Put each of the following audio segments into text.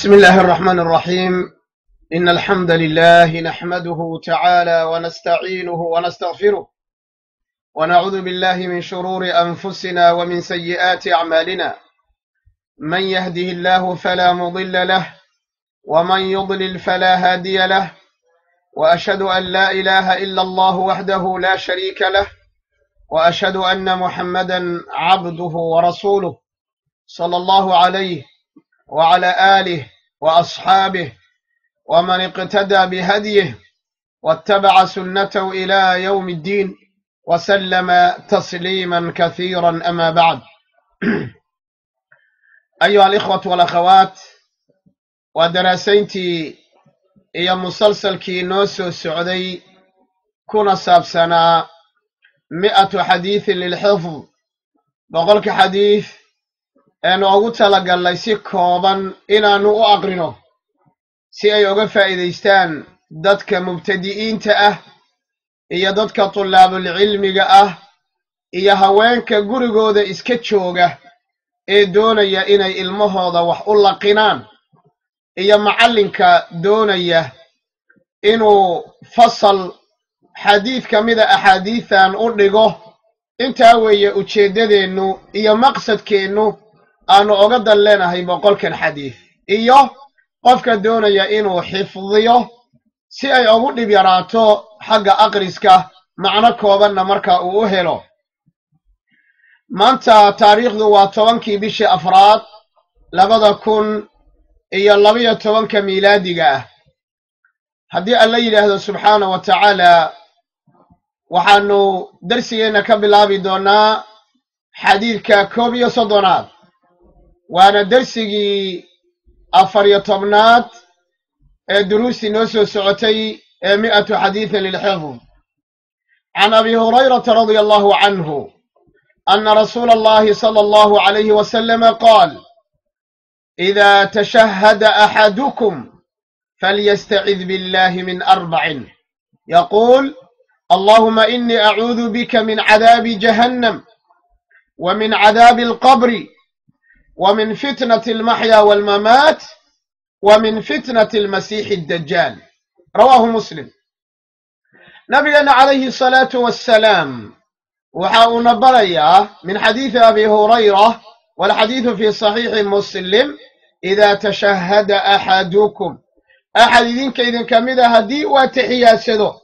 بسم الله الرحمن الرحيم. إن الحمد لله نحمده تعالى ونستعينه ونستغفره، ونعوذ بالله من شرور أنفسنا ومن سيئات أعمالنا. من يهده الله فلا مضل له، ومن يضلل فلا هادي له، وأشهد أن لا إله إلا الله وحده لا شريك له، وأشهد أن محمدا عبده ورسوله صلى الله عليه وعلى آله وأصحابه ومن اقتدى بهديه واتبع سنته إلى يوم الدين وسلم تسليما كثيرا. أما بعد، أيها الإخوة والأخوات، ودراسينتي iyo musalsalkii noo soo socday kuna saabsanaa 100 xadiithin lilxifd, 100-ka xadiis ee noogu talagalnay si kooban inaannu u aqrino si ay uga faa'iidaystaan dadka mubtadi'iinta ah iyo dadka tullaabulcilmiga ah iyo haweenka gurigooda iska jooga ee doonaya inay ilmahooda wax u laqinaan, iyo macallinka doonaya inuu fasal xadiid ka mida axaadiidan u dhigo. Intaa weeye ujeeddadeennu iyo maqsadkeennu aanu oga dan leenahay 100-kan xadiid, iyo qofka doonaya inuu xifdiyo si ay ugu dhib yaraato xagga aqriska, macno koobanna marka uu u helo. Maanta taariikhdu waa 10-kii bishii afraad 2012 miilaadiga ah. Haddii Alla yidhaahdo subxaana wa tacaala, waxaanu darsigeenna ka bilaabi doonnaa xadiidka 31aad, waana darsigii 14aad ee duruustii noo soo socotay ee 100 xadiithin lilxifd. Can Abi Hurayrata radia Allahu canhu ana rasuula Allahi sala Allahu calayhi wasalama qaal: إذا تشهد أحدكم فليستعذ بالله من 4، يقول: اللهم إني أعوذ بك من عذاب جهنم، ومن عذاب القبر، ومن فتنة المحيا والممات، ومن فتنة المسيح الدجال. رواه مسلم. نبينا عليه الصلاة والسلام waxa uuna barayaa min xadiidi Abi Hurayra، والحديث في صحيح مسلم: إذا تشهد أحدكم، axad idinka idinka mida haddii uu atixiyaadsado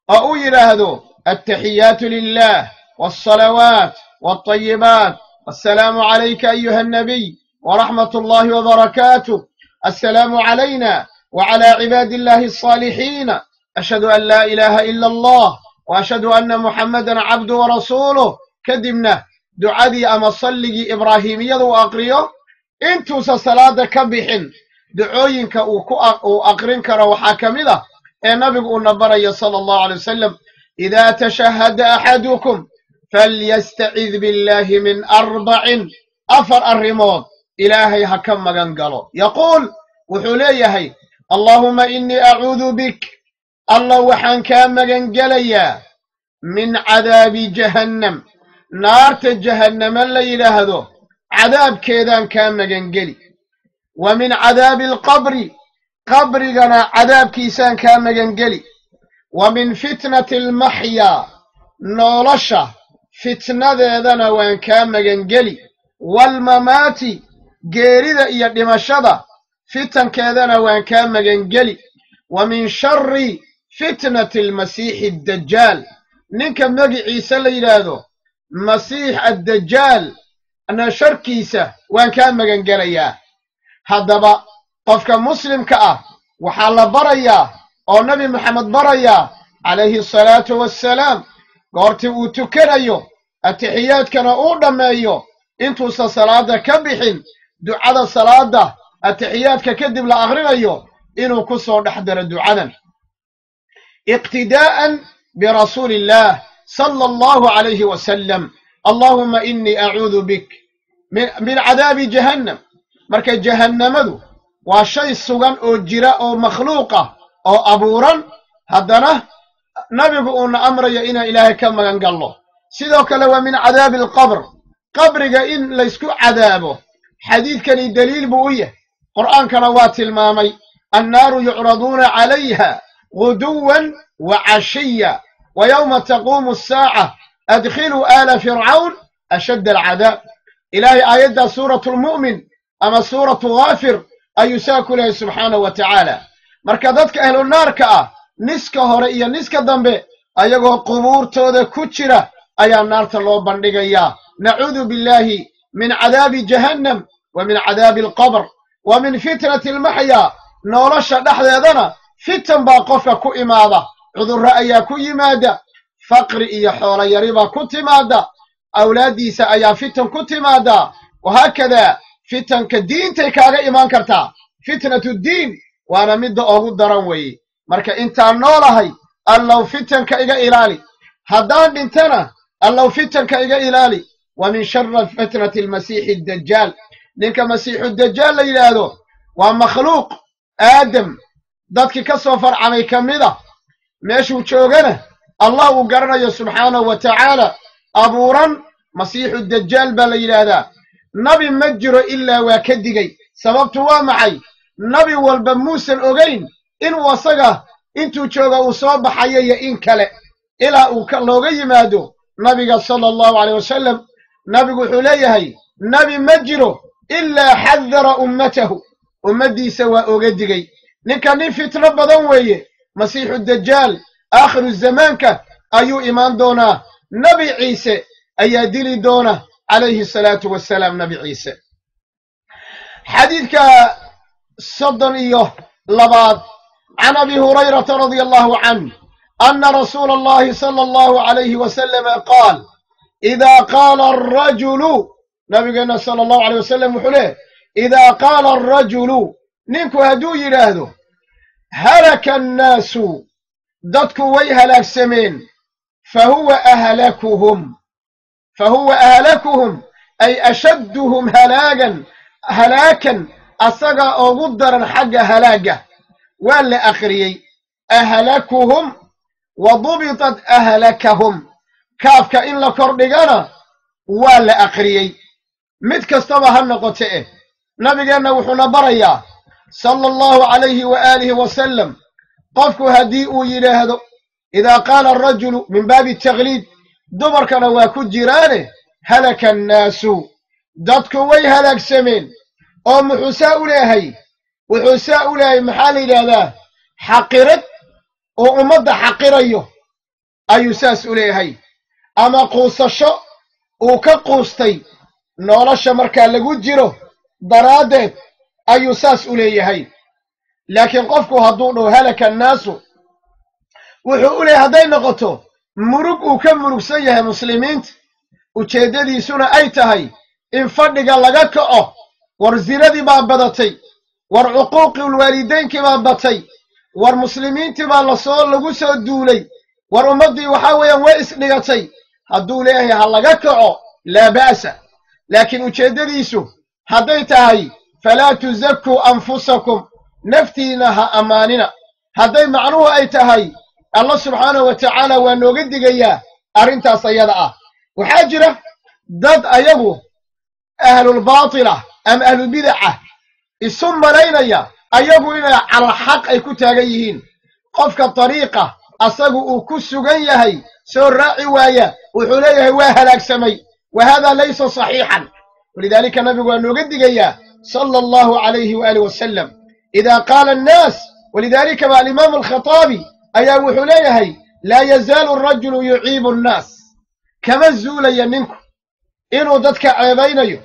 oo uu yidhaahdo: التحيات لله والصلوات والطيبات، السلام عليك أيها النبي ورحمة الله وبركاته، السلام علينا وعلى عباد الله الصالحين، أشهد أن لا إله إلا الله وأشهد أن محمدا عبده ورسوله. Kadibna ducadii ama salligii Ibraahimiyada uu aqriyo intuusan salaada ka bixin. Ducooyinka uu ku uu aqrin karo waxaa ka mid ah ee nabigu uuna barayo sala Allahu alay wasalam: إذا تشهد أحدكم فليستعذ بالله من 4، afar arrimood Ilaahay ha ka magan galo. يقول، wuxuu leeyahay: اللهم إني أعوذ بك، Allah waxaan kaa magan gelayaa، من عذاب جهنم، naarta Jahannama la yidhaahdo cadaabkeedaan kaa magangeli، ومن عذاب القبر، qabrigana cadaabkiisaan kaa magangeli، ومن فتنة المحيا، nolosha fitnadeedana waan kaa magangeli، والممات، geerida iyo dhimashada fitankeedana waan kaa magangeli، ومن شر فتنة المسيح الدجال، ninka magiciisa la yidhaahdo Masiix Addajaal na sharkiisa waan kaa magangelayaa. Haddaba qofka muslimka ah waxaa la barayaa oo Nabi Moxamed barayaa calayhi asalaatu wassalaam, goortii uu tukanayo atixiyaadkana uu dhammeeyo, intuusan salaada ka bixin, ducada salaada atixiyaadka kadib la aqrinayo inuu ku soo dhex daro ducadan, اقتداء برسول الله صلى الله عليه وسلم: اللهم إني أعوذ بك من عذاب جهنم. Marka jahannamadu waa shay sugan oo jira oo makhluuqa oo abuuran, haddana nabigu uuna amrayo inaan Ilaahay ka magan gallo. Sidoo kale ومن عذاب القبر، qabriga in laysku cadaabo xadiidkani daliil buu u yahay. Qur'aankana waa tilmaamay annaaru yucraduuna calayha guduwan wa cashiya wa yowma taquumu asaaca adkhiluu aala fircawn ashadda alcadaab. Ilaahay aayaddaa suuratu lmu'min ama suuratu ghaafir ayuu saa ku lehay subxaanahu wa tacaala. Marka dadka ahlunaarka ah niska hore iyo niska dambe ayagoo qubuurtooda ku jira ayaa naarta loo bandhigayaa. Nacuudu billaahi min cadaabi jahannam wa min cadaabi alqabr wa min fitnati almaxyaa. Nolosha dhexdeedana fitan baa qofka ku imaada, cudurro ayaa ku yimaada, faqri iyo xoolo yari baa ku timaada, awlaaddiisa ayaa fitan ku timaada, wahaakadaa fitanka diintay kaaga imaan kartaa, fitnatu ddiin waana midda ugu daran weeye. Marka intaan noolahay allow fitanka iga ilaali, haddaan dhintana allow fitanka iga ilaali. Wa min shari fitnati almasiixi addajaal. Ninka masiixu dajaal la yidhaahdo waa makhluuq aadam dadkii ka soo farcamay ka mid a, meeshuu joogana Allah uu garanayo subxaanahu wa tacaala, abuuran masiixu dajaal baa la yidhaahdaa. Nabi ma jiro ilaa waa ka digay. Sababtu waa maxay? Nabi walba muusan ogayn inuu asaga intuu jooga uu soo baxayo iyo in kale, ilaa uu looga yimaado nabiga sala allahu aleyh wasalam. Nabigu wuxuu leeyahay nabi ma jiro ilaa xadara ummatahu, ummaddiisa waa oga digay. Ninka nin fitno badan weeye, masiixu dajaal aakhiru zamaanka ayuu imaan doonaa. Nabi Ciise ayaa dili doona calayhi asalaatu wassalaam. Nabi Ciise. Xadiidka 32, can Abi Hurayrata radia allahu canh ana rasuula allahi sala allahu alayhi wasalama qaal idaa qaala arajulu, nabigeenna sala allahu aleyh wasalam wuxuu leehay idaa qaala arajulu, ninku hadduu yidhaahdo halaka annaasu, dadku way halaagsameen, fahuwa ahlakuhum, fahuwa ahlakuhum ay ashadduhum halaagan, halaakan asagaa ugu daran xagga halaagga. Waa la akhriyey ahlakuhum wa dubitat ahlakahum, kaafka in la kordhigana waa la akhriyey. Mid kastaba ha noqote eh, nabigeenna wuxuuna barayaa sala allahu calayhi wa aalihi wasalam, qofku haddii uu yidhaahdo idaa qaala arajulu min baabi takhliid, dumarkana waa ku jiraane, halaka annaasu, dadku way halaagsameen. Oo muxuu saa u leehay? Wuxuu saa u leehay maxaa la yidhaahdaa, xaqirad oo ummadda xaqirayo ayuu saas u leeyahay, ama quusasho uu ka quustay nolosha markaa lagu jiro daraaddeed ayuu saas u leeyahay. Laakiin qofku hadduu dhaho halaka annaasu, wuxuu u leeyahay hadday noqoto murug uu ka murugsan yahay muslimiinta, ujeeddadiisuna ay tahay in fadhiga laga kaco, war zinadii baa badatay, war cuquuqul waalidaynkii baa batay, war muslimiintii baa lasoo lagu soo duulay, war ummaddii waxaa weeyaan way isdhigatay, hadduu leeyahay ha laga kaco laa ba'sa. Laakiin ujeeddadiisu hadday tahay falaa tusakuu anfusakum, naftiina ha ammaanina, hadday macnuhu ay tahay, Allah subxaanahu wa tacaala waa nooga digayaa arrintaas ayada ah. Waxaa jira dad ayagu ahlulbaatilah ama ahlulbidaca isu malaynaya ayagu inay calal xaq ay ku taagan yihiin. Qofka dariiqa asagu uu ku sugan yahay soo raaci waaya wuxuu leeyahay waa halaagsamay, wa hada laysa saxiixan. Walidaalika nabigu waa nooga digayaa sala allahu calayhi waaalih wasalam idaa qaala annaas. Walidaalika ba alimaamu alkhataabi ayaa wuxuu leeyahay laa yazaalu arajulu yuciibu annaas, kama zuulaya ninku inuu dadka ceebaynayo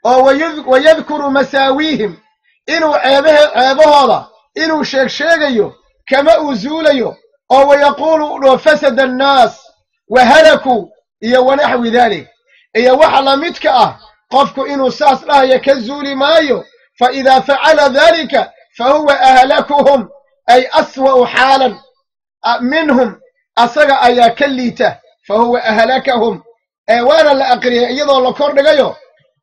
oo wayadkuru masaawiihim, inuu ceebahooda inuu sheeg sheegayo kama uu zuulayo, oo wayaquulu u dhaho fasada annaas wa halakuu iyo wanaxwi dalik iyo waxa la midka ah. Qofku inuu saas dhahaya ka zuuli maayo. Fa idaa facala dalika fa huwa ahlakuhum ay aswa'u xaalan minhum, asaga ayaa ka liita, fa huwa ahlakahum. Ee waana la aqriyay iyadoo la kordhigayo,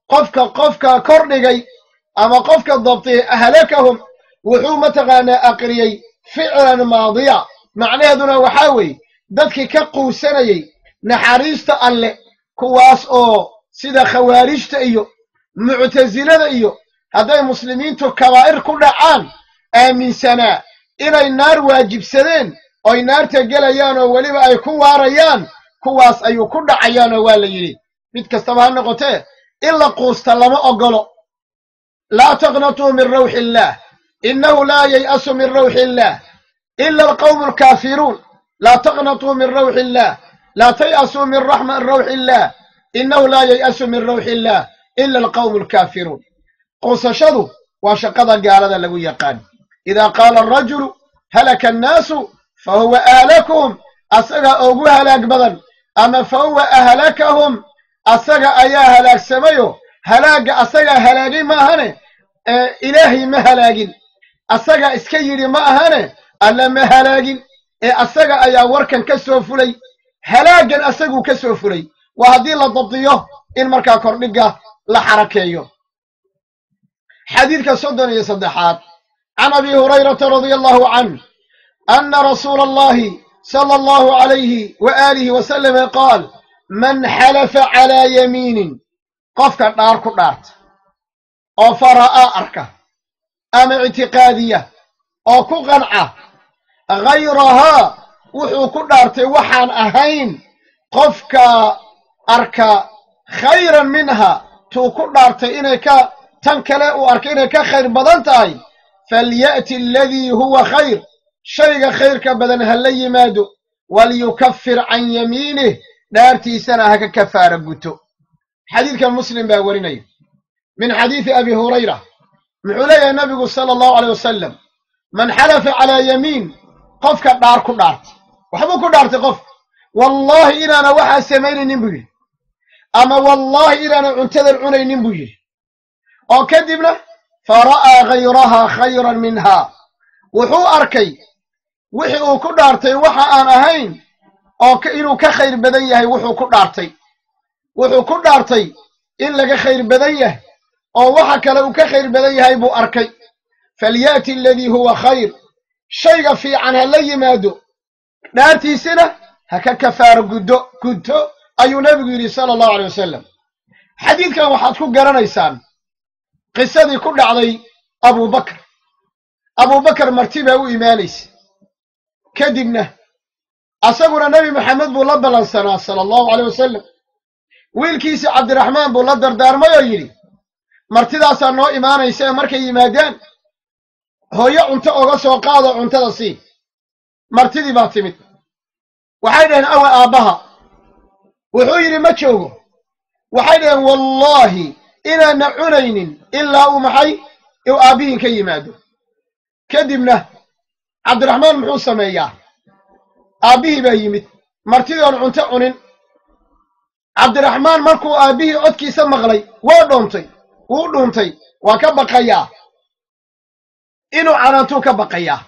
qofka kordhigay ama qofka dabtiyay ahlakahum wuxuu mataqaanaa aqriyey ficlan maadiya, macnaheeduna waxaa weeye dadkii ka quusanayey naxariista alle, kuwaas oo sida khawaarijta iyo muctasilada iyo Hadday muslimiintu kabaa'ir ku dhacaan, aaminsanaa inay naar waajibsadeen oy naarta gelayaan oo weliba ay ku waarayaan, kuwaas ayuu ku dhacayaanoo waa la yidhi. Mid kastaba ha noqotee, in la quusta lama oggolo. Laa taqnatuu min rawxi illaah, innahu laa yay'asu min rawxi illaah ila alqawmu alkaafiruun. Laa taqnatuu min rawxi illaah, laa tay'asuu min rawxi illaah, innahu laa yay'asu min rawxi illaah ila alqawmu alkaafiruun. Quusashadu waa shaqada gaalada lagu yaqaan. Idaa qaala alrajulu halaka annaasu fa huwa ahlakuhum, asagaa ugu halaag badan, ama fa huwa ahlakahum, asaga ayaa halaagsamayo. Halaagga asagaa halaagay ma ahane, ilaahay ma halaagin. Asagaa iska yidhi ma ahane, alla ma halaagin, ee asaga ayaa warkan ka soo fulay, halaaggan asaguu ka soo fulay. Waa haddii la dabdiyo in markaa kordhigga la xarakeeyo. Xadiidka 33, can Abi Hurayrata radia allahu canh ana rasuula allahi sala allahu calayhi wa aalihi wasalama qaal: man xalafa calaa yamiinin, qofka dhaar ku dhaarta oo fara'aa arka ama ictiqaadiya oo ku qanca hayrahaa, wuxuu ku dhaartay waxaan ahayn, qofka arka khayran minha, tuu ku dhaartay inay ka tan kale uu arkay inay ka khayr badan tahay, falya'ti aladii huwa khayr, shayga khayrka badan ha la yimaado, walyukafir can yamiinih, dhaartiisana ha ka kafaara guto. Xadiidkan Muslim baa warinaya min xadiidi Abi Hurayra. Muxuu leeyahay nabigu sala allahu aleyh wasalam? Man xalafa calaa yamiin, qofka dhaar ku dhaartay, waxbuu ku dhaartay qof, wallaahi inaana waxaa samaynaynin buu yidhi, ama wallaahi inaana cuntadan cunaynin buu yidhi, oo kadibna fara'aa hayrahaa khayran minhaa, wuxuu arkay wixii uu ku dhaartay waxa aan ahayn oo inuu ka khayr badan yahay wuxuu ku dhaartay, wuxuu ku dhaartay in laga khayr badan yahay oo waxa kale uu ka khayr badan yahay buu arkay, falya'ti aladii huwa khayr, shayga fiican ha la yimaado, dhaartiisina ha ka kafaaro guddo gudto, ayuu nabigu yidhi sala allahu aleyh wasalam. Xadiidkan waxaad ku garanaysaan qisadii ku dhacday Abubakar. Abubakar marti baa u imaanaysa, kadibna asaguna Nebi Maxamed buu la ballansanaa sala allahu aleyh wasalam. Wiilkiisa Cabdiraxmaan buu la dardaarmay oo yidhi: martidaasaa noo imaanaysa, ee markay yimaadaan hooyo cunto oga soo qaado, cuntada sii. Martidii baa timid. Waxay dhaheen: awa aabbaha? Wuxuu yidhi: ma joogo. Waxay dhaheen: wallaahi inaana cunaynin ilaa uu maxay uu aabbihiin ka yimaado. Kadibna Cabdiraxmaan muxuu sameeyaa? Aabbihii baa yimid, martidii oon cunto cunin. Cabdiraxmaan markuu aabbihii codkiisa maqlay waa dhoontay, wuu dhuuntay, waa ka baqayaa inuu canaantuu ka baqayaa.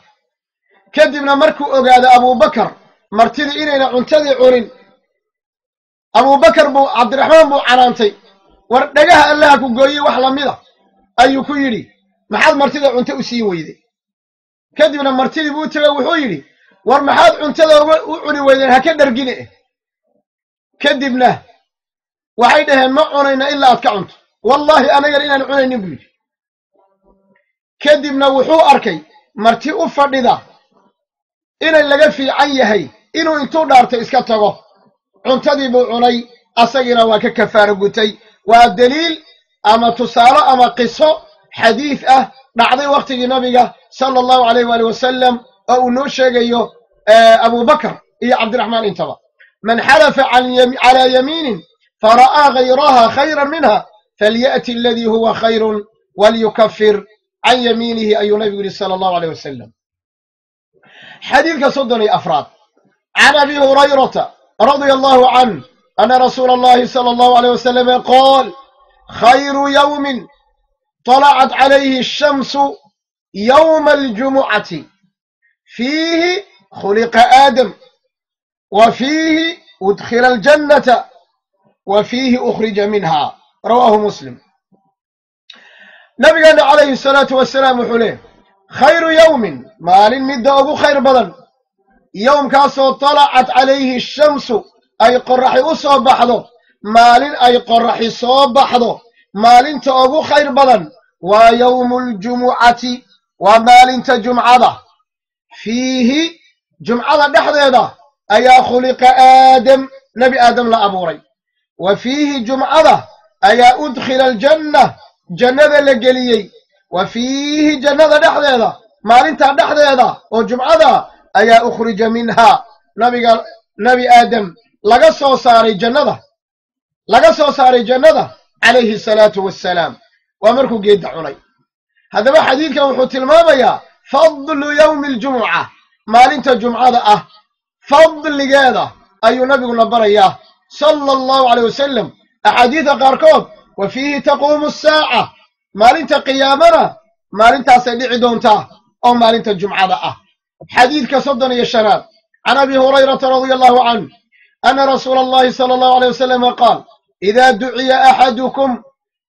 Kadibna markuu ogaado Abubakar martidii inayna cuntadii cunin, Abubakar buu Cabdiraxmaan buu canaantay. War dhagaha allaha ku gooyey, wax lamida ayuu ku yidhi, maxaad martida cunto u siin weyday? Kadibna martidii buu u tegay, wuxuu yidhi: war maxaad cuntada u cuni weydeen? Ha ka dhargine. Kadibna waxay dhaheen: ma cunayna ilaa aad ka cunto. Wallaahi anagana inaan cunaynin, buu yidhi. Kadibna wuxuu arkay marti u fadhida inay laga fiican yahay inuu intuu dhaartay iska tago. Cuntadii buu cunay, asagiina waa ka kafaaro gutay. Waa daliil ama tusaalo ama qiso xadiid ah dhacday wakhtigii nabiga sala allahu alayh waali wasalam oo uu noo sheegayo Abubakar iyo Cabdiraxmaan intaba. Man xalafa calaa yamiinin fara'aa hayraha khayran minha falya'ti aladii huwa khayrun walyukafir can yamiinihi, ayuu nabigu yidhi sala allahu aleyh wasalam. Xadiidka 34aad, can Abi Hurayrata radia allahu canh ana rasuula allahi sala allahu aleyh wasalam qaal: khayru yawmin طلعت عليه الشمس يوم الجمعة، فيه خلق آدم، وفيه أدخل الجنة، وفيه أخرج منها. رواه مسلم. نبينا عليه الصلاة والسلام حليه خير يوم maalin midda ugu khayr badan, yowmkaasoo طلعت عليه الشمس, ay qoraxi u soo baxdo, maalin ay qoraxi soo baxdo maalinta ugu khayr badan Waa yowmu aljumucati, waa maalinta jumcada. Fiihi, jumcada dhexdeeda ayaa khuliqa Aadam, Nebi Aadam la abuuray. Wa fiihi, jumcada ayaa udkhila aljanna, jannada la geliyey. Wa fiihi, jannada dhexdeeda, maalintaa dhexdeeda oo jumcada ayaa ukhrija minhaa, nabiga Nebi Aadam laga soo saaray jannada, laga soo saaray jannada calayhi asalaatu wassalaam. Waa markuu geedda cunay. Haddaba xadiidkan wuxuu tilmaamayaa fadlu yowmi aljumuca, maalinta jumcada ah fadligeeda ayuu nabiguna barayaa sala Allahu calayh wasalam. Axaadiida qaarkood, wa fiihi taquumu asaaca, maalinta qiyaamana maalintaasay dhici doontaa oo maalinta jumcada ah. Xadiidka 35, can Abi Hurayrata radia Allahu canh ana rasuula Allahi sala Allahu alayh wasalama qaal: idaa duciya axadukum,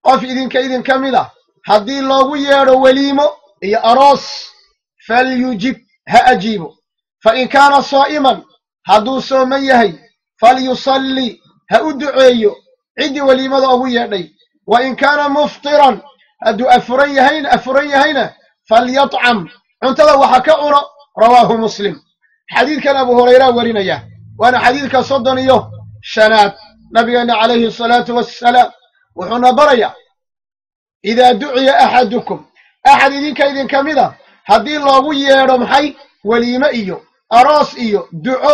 qof idinka idinka mid ah haddii loogu yeedho weliimo iyo aroos, falyujib, ha ajiibo. Fain kaana saa'iman, hadduu sooman yahay, falyusalli, ha u duceeyo ciddii weliimada ugu yeedhay. Wa in kaana muftiran, hadduu afuran yahayna, falyatcam, cuntada waxa ka cuno. Rawaahu Muslim. Xadiidkan Abu Hurayra warinaya, waana xadiidka 35aad. Nabigeenna calayhi asalaatu wassalaam wuxuuna barayaa: idaa duciya axadukum, axad idinka idinka mid a haddii loogu yeedho maxay? Weliime iyo aroos iyo duco,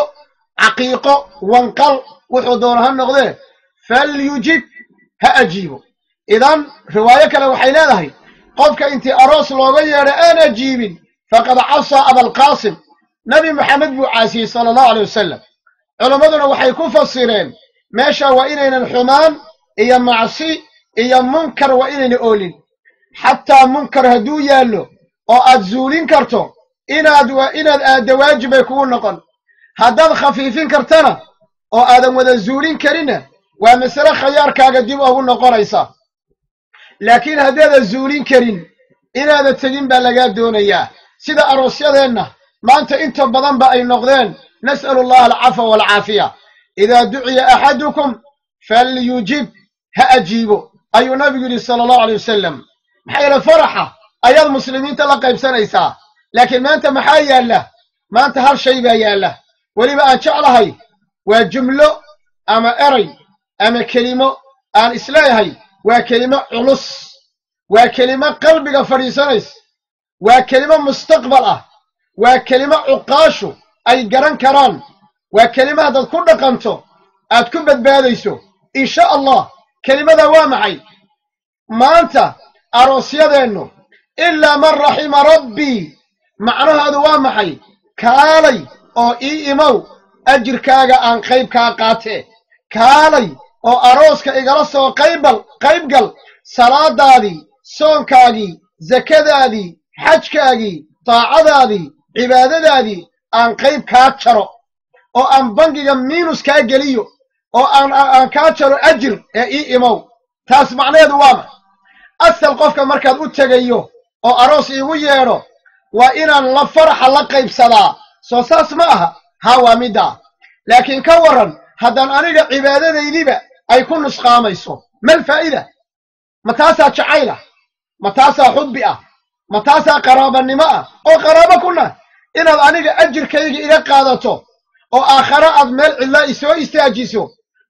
caqiiqo, wanqal, wuxuu doono ha noqdee, falyujib, ha ajiibo. Idan riwaayo kale waxay leedahay: qofka intii aroos looga yeedho aan ajiibin, faqad casaa Abalqaasim, Nebi Moxamed buu caasiyey sala Allahu alay wasalam. Culammaduna waxay ku fasireen meesha waa inaynan xumaan iyo macsi iyo munkar waa inayna oolin. Xataa munkar hadduu yaallo oo aad zuulin karto, inaad aadda waajib bay kugu noqon. Haddaad khafiifin kartana oo aadan wada zuulin karinna, waa masale khayaarkaaga dib ugu noqonaysa. Laakiin haddaadan zuulin karin, inaada tegin baa lagaa doonayaa, sida aroosyadeenna maanta inta badanba ay noqdeen. Nas'alu Allaha alcafwa waalcaafiya. Idaa duciya axadukum falyujib, ha ajiibo ayuu nabigu yidhi sala Allahu alay wasalam. Maxaa yeele faraxa ayaad muslimiinta la qaybsanaysaa. Laakiin maanta maxaa yaalla? Maanta hal shay baa yaalla, weliba aan jeclahay, waa jumlo ama eray ama kelimo aan isleeyahay waa kelimo culus, waa kelimo qalbiga fadhiisanaysa, waa kelimo mustaqbal ah, waa kelimo cuqaashu ay garan karaan, waa kelimo haddaad ku dhaqanto aad ku badbaadayso insha Allah. Kelimada waa maxay? Maanta aroosyadeennu, ilaa man raxima rabbii, macnahaadu waa maxay? Kaalay oo ii imow, ajirkaaga aan qayb kaa qaatee. Kaalay oo arooska igala soo qaybal qaybgal. Salaadaadii, soonkaagii, sakadaadii, xajkaagii, daacadaadii, cibaadadaadii aan qayb kaa jaro oo aan bangiga minus kaa geliyo oo aan kaa jaro ajir ee ii imow. Taas macnaheedu waa ma asal qofka markaad u tegayo oo aroos iigu yeedho, waa inaan la faraxa la qaybsadaa. Soo saas ma aha? Haa, waa middaa. Laakiin ka warran haddaan aniga cibaadadaydiba ay ku nusqaamayso? Mal faa'ida? Ma taasaa jacayl ah? Ma taasaa xubbi ah? Ma taasaa qaraabanimo ah oo qaraabo kuna inaad aniga ajirkayga iga qaadato oo aakhare aad meel cidlaa isoo istaajiso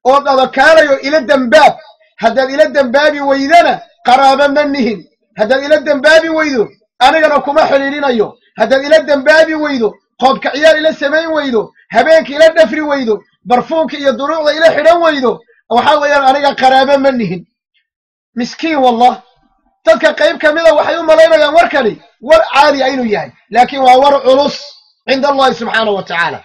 oo dhado kaalayo ila dembaab? Haddaad ila dembaabi weydana, qaraabo ma nihin. Haddaad ila dembaabi weydo, anigana kuma xidhiidhinayo. Haddaad ila dembaabi weydo, qoobka ciyaar ila samayn weydo, habeenka ila dhafri weydo, barfuunka iyo duruucda ila xidhan weydo, waxaa weeyaan aniga qaraabo ma nihin. Miskiin wallah. Dadka qayb ka mida waxay u malaynayaan warkani war caaliya inuu yahay, laakiin waa war culus cinda Allahi subxaanahu wa tacaala.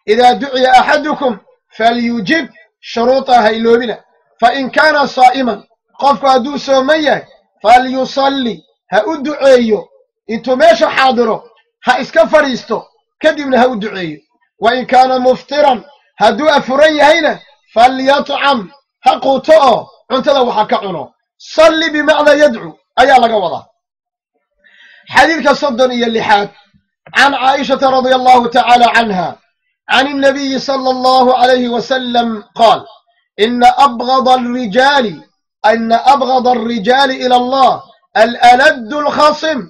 Idaa duciya axadukum falyujib, shuruuطa ha iloobina. Fain kaana saa'iman, qofku hadduu sooman yahay, falyusalli, ha u duceeyo. Intuu meesha xaadiro ha iska fadhiisto, kadibna ha u duceeyo. Wa in kaana muftiran, hadduu afuran yahayna, falyatcam, ha quuto oo cuntada waxa ka cuno. Salli bimacnaa yadcu ayaa laga wadaa. Xadiidka 36, can Caa'ishata radia Allahu tacaala canha can الnabiyi sala Allahu alayhi wasalam qaal: ina abgada alrijaali ila Allah. Alaladu alkhasim,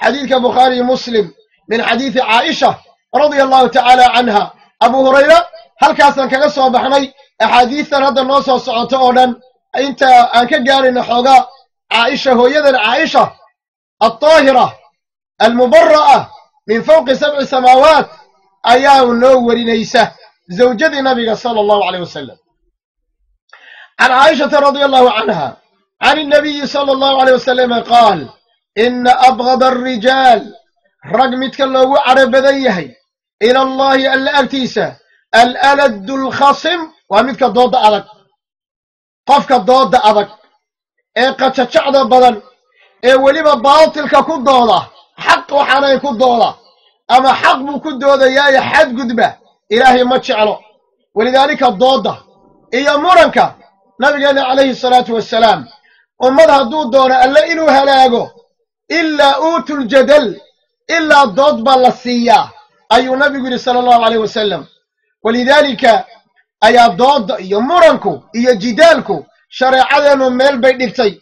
xadiidka Bukhaariyi Muslim min xadiidi Caaisha radia Allahu tacaala canha. Abu Hurayra halkaasaan kaga soo baxnay. Axaadiistan hadda noo soo socoto oo dhan inta aan ka gaarayno xoogaa, Caaisha, hooyadan Caaisha altaahira almubara'a min fawqi sabci samaawaat, ayaa noo warinaysa, zawjadii nabiga sala Allahu alayh wasalam. Can Caaishata radia Allahu canha can الnabiyi sala Allahu alayh wasalama qaal: ina abgada alrijaal, rag midka loogu cadho badan yahay, ila Allahi, Alla agtiisa, alaladu alkhasim, waa midka doodda adag. Qofka doodda adag ee qajajacda badan ee weliba baatilka ku dooda, xaq waxaanay ku dooda ama xaq buu ku doodayaaye xadgudba, Ilaahay ma jeclo. Walidaalika doodda iyo muranka nabigeenna calayhi salaatu wassalaam, ummad hadduu doono Alle inuu halaago, ilaa uutu ljadal, ilaa dood baa la siiyaa, ayuu nabigu yidhi sala Allahu alayh wasalam. Walidaalika ayaa doodda iyo muranku iyo jidaalku shareecadeennu meel bay dhigtay.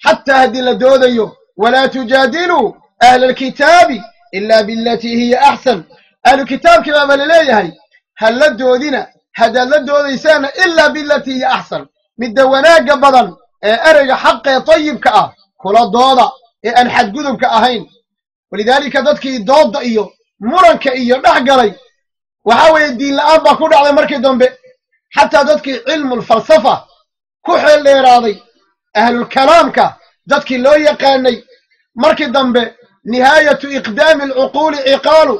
Xataa haddii la doodayo, walaa tujaadiluu ahla alkitaabi ila bilatii hiya axsan. Ahlu kitaabkii baaba laleeyahay ha la doodina, haddaad la doodaysaana ilaa bilatii hiya axsan, midda wanaagga badan ee ereyga xaqee tayibka ah kula dooda ee aan xadgudubka ahayn. Walidaalika dadkii doodda iyo muranka iyo dhex galay, waxaa weeye diin la'aan baa ku dhacday markii dambe. Xataa dadkii cilmulfalsafa ku xeel dheeraaday, ahlulkalaamka dadkii loo yaqaanay, markii dambe nihaayatu iqdaami alcuquuli ciqaalu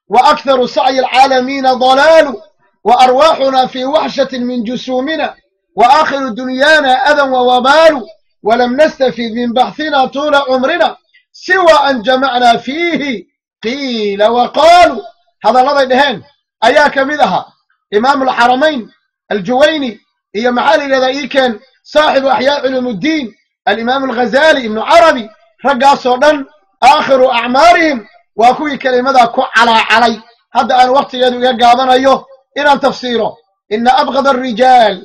wa akharu sacyi alcaalamiina dalaalu wa arwaaxuna fii waxshatin min jusuumina wa aakhiru dunyaana adan wa wabaalu walam nastafid min baxhina tuula cumrina siwa an jamacnaa fiihi qiila wa qaaluu. Hadalladay dheheen ayaa ka mid ahaa Imaamu Alxaramayn Aljuwayni iyo, maxaa la yidhahdaa, iikeen saaxibu Axyaa Culuumuddiin Alimaamu Alghazali, Ibnu Carabi, raggaasoo dhan aakhiru acmaarihim waa kuwii kelimadaa ku calaacalay. Hadda aan wakhtigeedu iga gaabanayo inaan tafsiiro ina abgada alrijaal.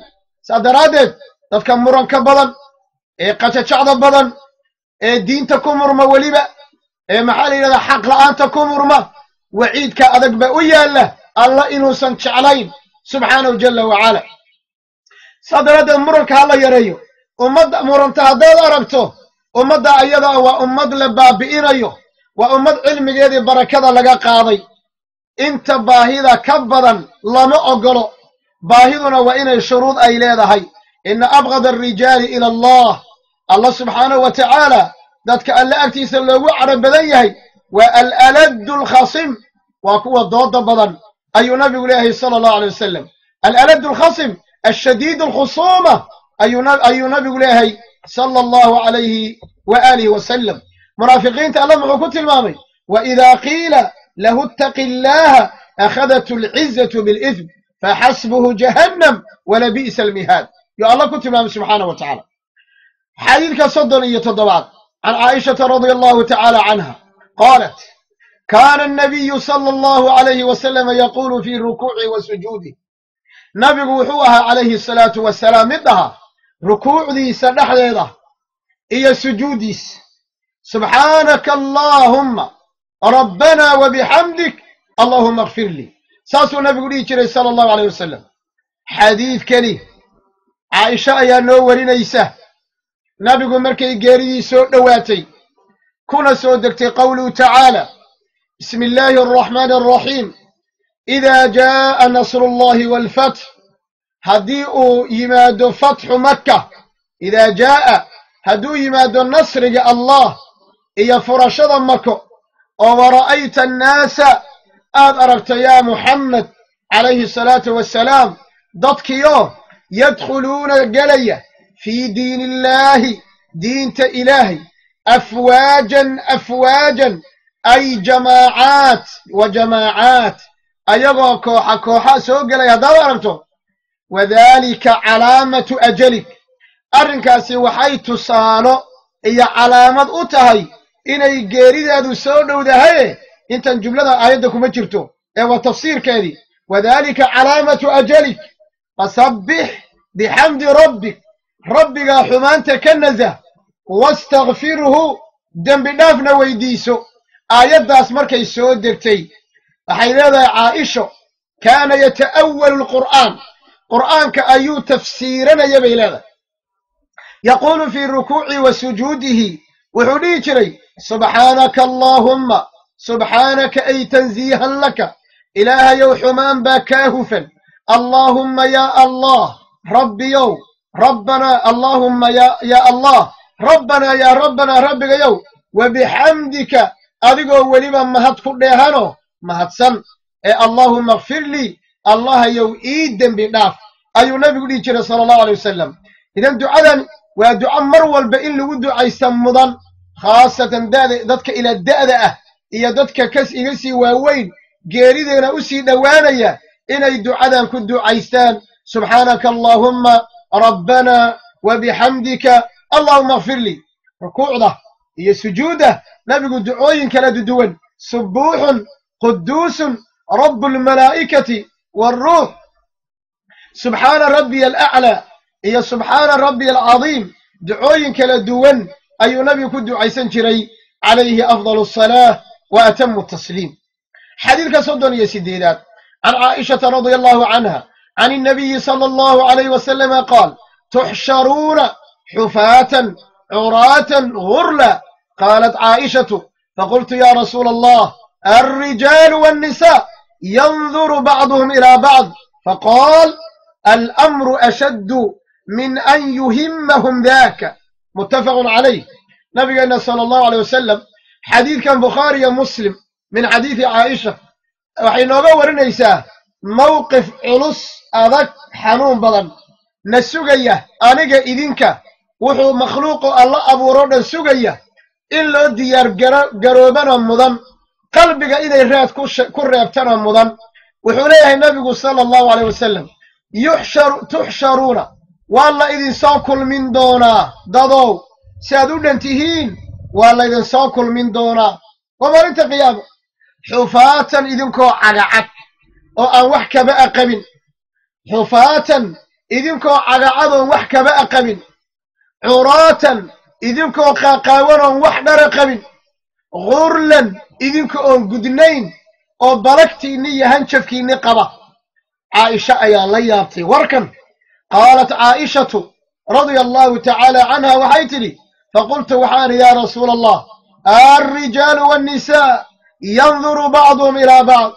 Saa daraaddeed dadka muranka badan ee qajajacda badan ee diinta ku murma, weliba ee, maxaa la yidhahdaa, xaq la'aanta ku murma, waciidka adag ba u yaalla, Alla inuusan jeclayn subxaanahu jala wacala. Saa daraaddeed muranka ha la yareeyo. Ummadda muranta haddaad aragto, ummadda ayadaa waa ummad la baabi'inayo, waa ummad cilmigeedii barakada laga qaaday. Inta baahida ka badan lama ogolo, baahiduna waa inay shuruud ay leedahay. Ina abgada alrijaali ila Allah, Allah subxaanahu wa tacaala dadka Alle agtiisa loogu cadho badan yahay waa alaladu alkhasim, waa kuwa dooda badan, ayuu nabigu leeyahay sala Allahu alay wasalam. Alaladu alkhasim ashadiid alkhusuuma, ayuu nabigu leeyahay sala Allahu alayhi wa aalihi wasalam. Munaafiqiinta Alla muxuu ku tilmaamay? Waإida qiila lahu ittaqi illaha akhadathu alcizatu bilithm faxasbuhu jahannam walabi'sa almihaad, yuu Alla ku tilmaamay subxaanah wa tacala. Xadiidka 37, can Caaishata radia Allahu tacaala canha qaalat: kaana annabiyu sala Allahu alayhi wasalama yaquulu fii rukuucihi wa sujuudih. Nabigu wuxuu ahaa calayhi asalaatu wasalaam mid dhaha rukuucdiisa dhexdeeda iyo sujuuddiisa: subxaanaka allaahumma rabbana wabixamdik, allahuma akfir lii. Saasuu nabigu dhihi jiray sala Allahu alayh wasalam. Xadiidkani Caaisha ayaa noo warinaysa. Nabigu markay geeridii soo dhowaatay kuna soo degtay qowluhu tacaala: bismi illaahi alraxmaani alraxiim, idaa jaa'a nasru llahi waalfatx, haddii uu yimaado fatxu Makka, idaa jaa'a, hadduu yimaado nasriga Allah iyo furashada Mako, oo wara'ayta annaasa, aad aragto yaa Muxamed calayhi asalaatu wassalaam, dadkiyo yadkhuluuna, gelaya, fii diin illaahi, diinta Ilaahay, afwaajan afwaajan, ay jamaacaat wa jamaacaat, ayagoo kooxa kooxa soo gelaya haddaad aragto, wadaalika calaamatu ajalik, arrinkaasi waxay tusaalo iyo calaamad u tahay inay geeridaadu soo dhowdahaye. Intan jumlada aayadda kuma jirto ee waa tafsiirkeedii. Wadaalika calaamatu ajalik, fasabbix bixamdi rabbik, rabbigaa xumaanta ka nasah, wastakfirhu. Dembi dhaafna weydiiso. Aayaddaas markay soo degtay, waxay leedahay Caaisho, kaana yata'awalu alqur'aan, qur'aanka ayuu tafsiiranaya bay leedahay. Yaquulu fii rukuucihi wa sujuudihi, wuxuu dhihi jiray: "Subxaanaka allaahumma, subxaanaka ay tansiihan laka, Ilaahayow, xumaan baa kaa hufan. Allaahumma, yaa Allah, Rabbiyow, Rabbanaa, allaahumma yaa Allah, Rabbanaa, yaa Rabbanaa, Rabbigayow, wabixamdika, adigoo weliba mahad ku dheehano mahadsan ee allaahumma ikfir lii, Allahayow, ii dembi dhaaf," ayuu nabigu dhihi jiray sala Allahu alay wasalam. Idan ducadan waa duco mar walba in lagu ducaysta mudan, khaasatan da'da dadka ila da'da ah iyo dadka kas iga sii waaweyn, geerideena u sii dhowaanaya, inay ducadan ku ducaystaan: "Subxaanaka allaahumma rabbana wabixamdika, allahuma ikfir lii." Rukuucda iyo sujuudda nabigu ducooyin kala duwan, "Subuuxun quduusun rabu almalaa'ikati waalruux, subxaana rabbiya alaclaa" iyo "Subxaana rabbiya alcadiim", ducooyin kala duwan ayuu nabigu ku ducaysan jiray calayhi afdal asalaah wa atamu tasliim. Xadiidka 38aad: can Caa'ishata radia Allahu canha can الnabiyi sala Allahu alayh wasalama qaal: "Tuxsharuuna xufaatan curaatan gurla." Qaalat Caa'ishatu: "Faqultu: ya rasuula Allah, alrijaalu wاnnisaa yanduru bacduhum ilى bacd?" Faqaal: "Alamru ashaddu min an yuhimahum daka." Muttafaqun calayh. Nabigeena sala Allahu aleyh wasalam, xadiidkan Bukhaari iyo Muslim min xadiidi Caaisha, waxay nooga warinaysaa mowqif culus, adag, xanuun badan na sugaya aniga, idinka, wuxuu makhluuqu Alla abuuro dhan sugaya, in loo diyaar garoobana mudan, qalbiga inay raad ku reebtana mudan. Wuxuu leeyahay nabigu sala Allahu aleyh wasalam: "Yuxsharu, tuxsharuuna, waa la idinsoo kulmin doonaa dadow, si aad u dhan tihiin waa laydinsoo kulmin doonaa, waa maalinta qiyaama, xufaatan, idinkoo cagacad oo aan wax kaba aqabin, xufaatan, idinkoo cagacad oon wax kaba aqabin, curaatan, idinkoo qaaqaawan oon wax dhara qabin, gurlan, idinka oon gudnayn oo balagtiinni iyo hanjafkiinni qaba." Caaisha ayaa la yaabtay warkan. Qaalat Caa'ishatu radia Allahu tacaala canha, waxay tidhi: "Faqultu, waxaan: yaa rasuula Allah, alrijaalu waannisaa yanduru bacduhum ilaa bacd?"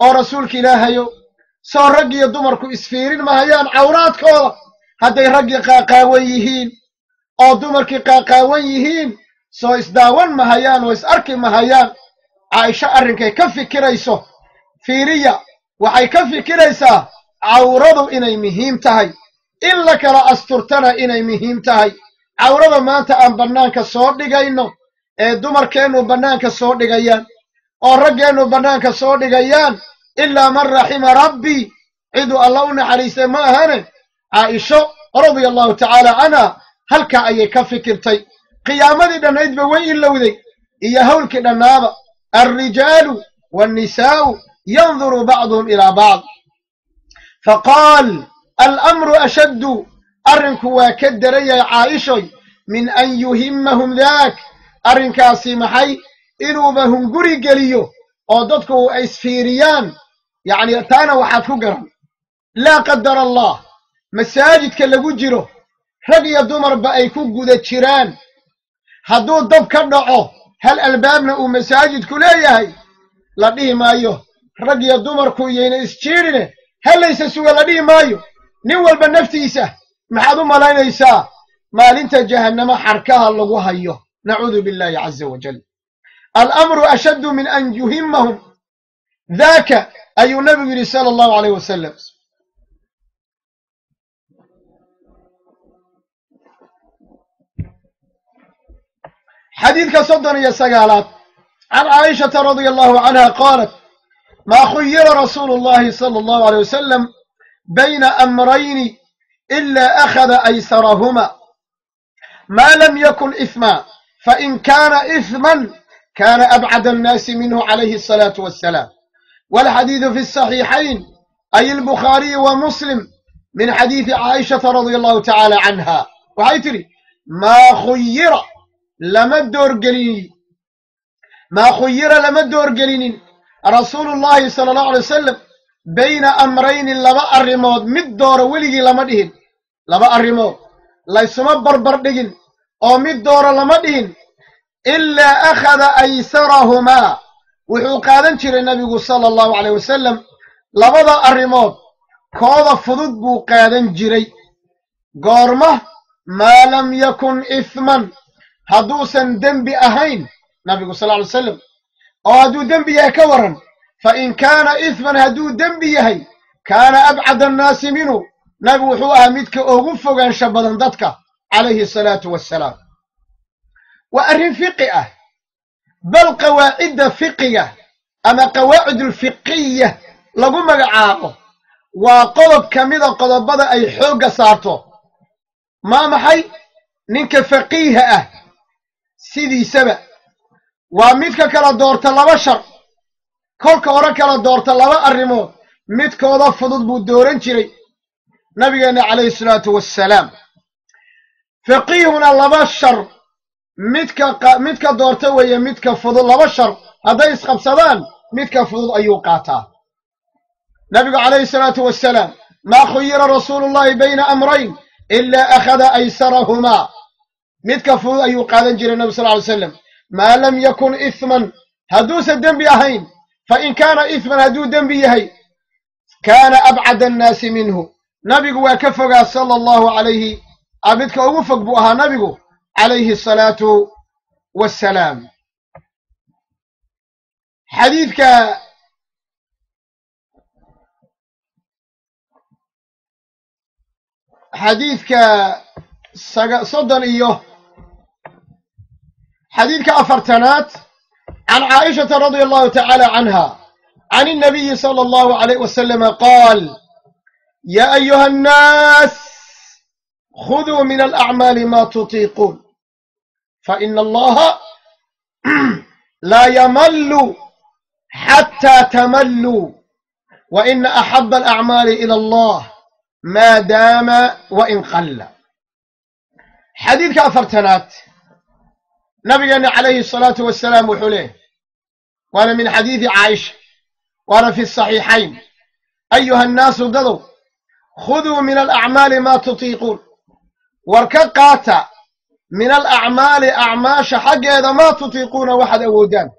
Oo rasuulka Ilaahayo, soo rag iyo dumarku isfiirin mahayaan cawraadkooda? Hadday raggii qaaqaawan yihiin oo dumarkii qaaqaawan yihiin, soo isdaawan mahayaan oo is arki mahayaan? Caaisho arrinkay ka fikirayso fiiriya. Waxay ka fikiraysaa cawradu inay muhiim tahay, in la kala asturtana inay muhiim tahay. Cawrada maanta aan bannaanka soo dhigayno ee dumarkeennu bannaanka soo dhigayaan oo raggeennu bannaanka soo dhigayaan, ilaa man raxima rabbii, ciduu Alla u naxariistay ma ahane. Caaisho radia Allahu tacaala canha halkaa ayay ka fikirtay. Qiyaamadii dhannaydba way ilowday iyo hawlkii dhannaaba. Alrijaalu waannisaa'u yanduru bacduhum ilaa bacd. Faqaal: "Alamru ashaddu, arrinku waa ka daran yahay, Caaishoy, min an yuhimahum daak." Arrinkaasi maxay inuuba hunguri geliyo oo dadku ay isfiiriyaan. Yacni taana waxaad ku garan, laa qadar Allah, masaajidka lagu jiro, rag iyo dumarba ay ku guda jiraan, hadduu dab ka dhaco, hal albaabna uu masaajidku leeyahay, la dhihi maayo rag iyo dumarku iyayna isjiidhine halaysa suga, la dhihi maayo. Nin walba naftiisa. Maxaad u malaynaysaa maalinta jahannamo xarkaha lagu hayo? Nacuudu billahi caza wajal. "Alamru ashaddu min an yuhimahum daaka," ayuu nabigu yidhi sala Allahu alayh wasalam. Xadiidka 39aad: can Caaishata radia Allahu canha qaalat: "Maa khuyira rasuulu llahi sala Allahu aleyh wasalam bayna amrayni ila akhada aysarahuma ma lam yakun ithma, fain kana ithman kana abcad annaasi minhu calayhi asalaatu wassalaam." Walxadiidu fi asaxiixayn, ay albukhaariyi wa Muslim, min xadiidi Caaishata radia Allahu tacaala canha. Waxay tidhi: maa khuyira, Lama doorgelinin, maa khuyira lama doorgelinin rasuulullaahi sala allahu alay wasalam bayna amrayni, laba arrimood mid dooro weligii lama dhihin. Laba arrimood laysuma barbar dhigin oo mid dooro lama dhihin, ilaa akhada aysarahumaa, wuxuu qaadan jiray nabigu sala allahu calayh wasalam labada arrimood kooda fudud buu qaadan jiray. Goorma? Maa lam yakun ithman, hadduusan dembi ahayn nabigu sal ly slam. Oo hadduu dembi yahay ka waran? Fa in kaana ithman, hadduu dembi yahay, kaana abcad annaasi minhu, nabigu wuxuu ahaa midka ugu fogaansha badan dadka, calayhi asalaatu wassalaam. Waa arrin fiqi ah, bal qawaacidda fiqiga ama qawaacid alfiqiya lagu magacaabo waa qodob ka mida qodobada ay xoogga saarto. Maa maxay? Ninka faqiiha ah sidiisaba waa midka kala doorta laba shar, kolka hore kala doorta laba arrimood, midkooda fudud buu dooran jiray nabigeenna calayhi salaatu wassalaam. Faqiihuna laba shar midka doorta weeye midka fudud. Laba shar hadday isqabsadaan, midka fudud ayuu qaataa nabigu calayhi salaatu wassalaam. Maa khuyira rasuulu llahi bayna amrayn ilaa akhada aysarahumaa, midka fudud ayuu qaadan jiray nabi sal ly slam, maa lam yakun ithman, hadduusan dembi ahayn. Fa in kaana ithman, hadduu dembi yahay, kaana abcad annaasi minhu, nabigu waa ka fogaa sala allahu calayhi, midka ugu fog buu ahaa nabigu calayhi asalaatu wassalaam. Xadiidka 30 iyo xadiidka 40aad, can Caaishata radia allahu tacaala canha can الnabiyi sala allahu alayh wasalama qaal: ya ayuha annaas, khuduu min alacmaali ma tutiiquun, faina allaha laa yamallu xataa tamalluu, wa ina axaba alacmaali ila allah maa daama wain qalla. Xadiidka 40aad, nabigeena calayhi asalaatu wasalaam wuxuu leeyahy, waana min xadiidi Caaisha, waana fi saxiixayn: ayuha annaasu, dadow, khuduu min alacmaali maa tutiiquun, war ka qaata, min alacmaali, acmaasha xaggeeda, maa tutiiquuna, waxaad awoodaan.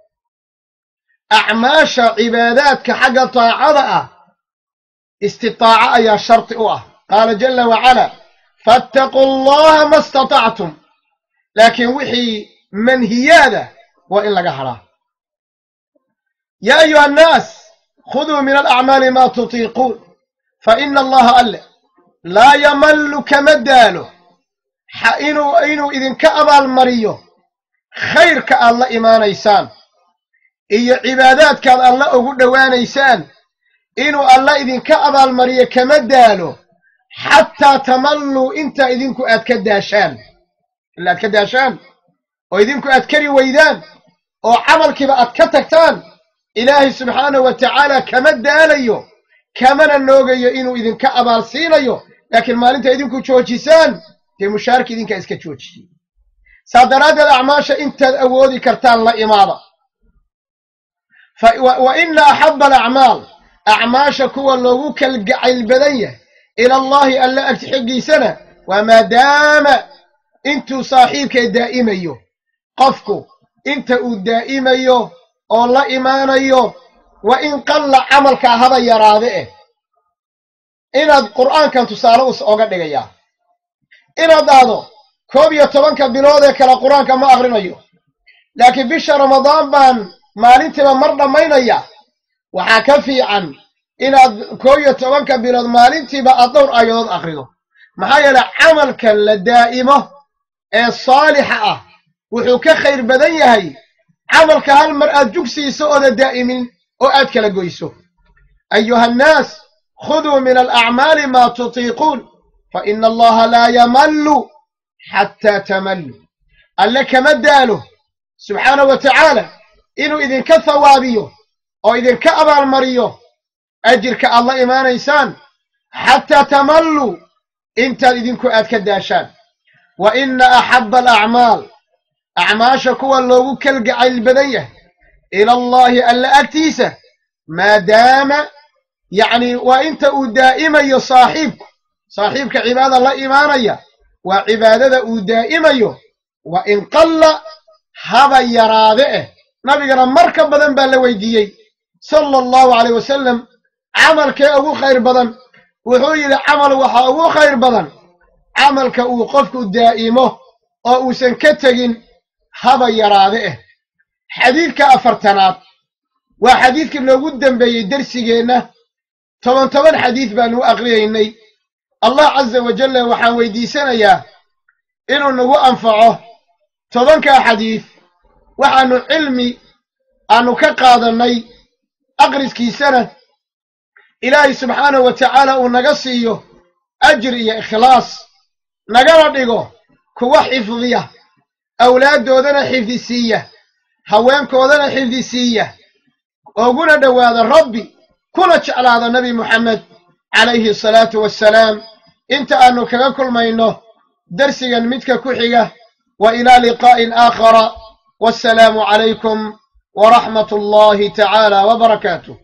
Acmaasha cibaadaadka xagga taacada ah istitaaco ayaa sharti u ah. Qaala jala wacala: fattaquu allaha ma istatactum. Laakiin wixii manhiyaada waa in laga hadhaa. Yaa ayuha annaas, khuduu min alacmaali maa tutiiquun, fa ina allaha, alle, laa yamallu, kama daalo inuu idinka abaalmariyo khayrka aad la imaanaysaan iyo cibaadaadkaad alla ugu dhowaanaysaan. Inuu alla idinka abaalmariyo kama daalo, xataa tamalluu, intaa idinku aad ka daashaan, ila aad ka daashaan oo idinku aad kari weydaan oo camalkiiba aad ka tagtaan. Ilaahay subxaanahu wa tacaala kama daalayo, kamana noogayo inuu idinka abaal siinayo, laakiin maalinta idinku joojisaan, dee mushaarki idinkaa iska joojiyey. Saa daraaddeed acmaasha intaad awoodi kartaan la imaada. Wa ina axabba alacmaal, acmaasha kuwa loogu kalgacayl badan yahay, ila allahi, alla agti xiggiisana, waa maadaama, intuu saaxiibkay daa'imayo, qofku inta uu daa'imayo oo la imaanayo, wa in qalla, camalkaa haba yaraade eh. Inaad qur'aankan tusaale us oga dhigayaa, inaad dhahdo 11-ka bilood ee kale qur-aanka ma akrinayo, laakiin bisha Ramadaan baan maalintiiba mar dhammaynaya, waxaa ka fiican inaad 11-ka bilood maalintiiba aad dhowr aayadood akrido. Maxaa yeelay, camalka la daa'imo ee saalixa ah wuxuu ka khayr badan yahay camalka hal mar aad jugsiiso ooda daa'imin oo aad kala goyso. Ayuha annaas, khuduu min alacmaali maa tutiiquun, fa ina allaha laa yamallu xataa tamallu. Alle kama daalo subxaanahu wa tacaala inuu idinka thawaabiyo oo idinka abaalmariyo ajirka aad la imaanaysaan, xataa tamalluu, intaad idinku aad ka daashaan. Wa ina axabba alacmaal, Acmaasha kuwa loogu kalgacayl badan yahay ila Allaahi, alla agtiisa, maadaama, yacni, waa inta uu daa'imayo saaxiibku, saaxiibka cibaada la imaanaya, waa cibaadada uu daa'imayo, wa in qalla, haba yaraade eh. Nabigana mar ka badan baa la weydiiyey, sala Allahu calayh wasalam, camalkee ugu khayr badan? Wuxuu yidhi: camal waxaa ugu khayr badan camalka uu qofku daa'imo oo uusan ka tegin, haba yaraade eh. Xadiidka 40aad waa xadiidkii noogu dembeeyey dersigeenna. 10 10 xadiid baanu u aqriyaynay. Allah caza wajalla waxaan weydiisanayaa inuu nagu anfaco 10kaa xadiid waxaannu cilmi aanu ka qaadannay aqriskiisana. Ilaahay subxaanahu wa tacaala uu naga siiyo ajir iyo ikhlaas, nagana dhigo kuwa xifdiya, awlaaddoodana xifdisiiya, haweenkoodana xifdisiiya, uguna dhowaada Rabbi, kuna jeclaada Nebi Moxamed calayhi asalaatu wassalaam. Inta aanu kaga kulmayno dersigan midka ku xiga, wa ilaa liqaa'in aakhara, wassalaamu calaykum waraxmat Allahi tacaala wbarakaatuh.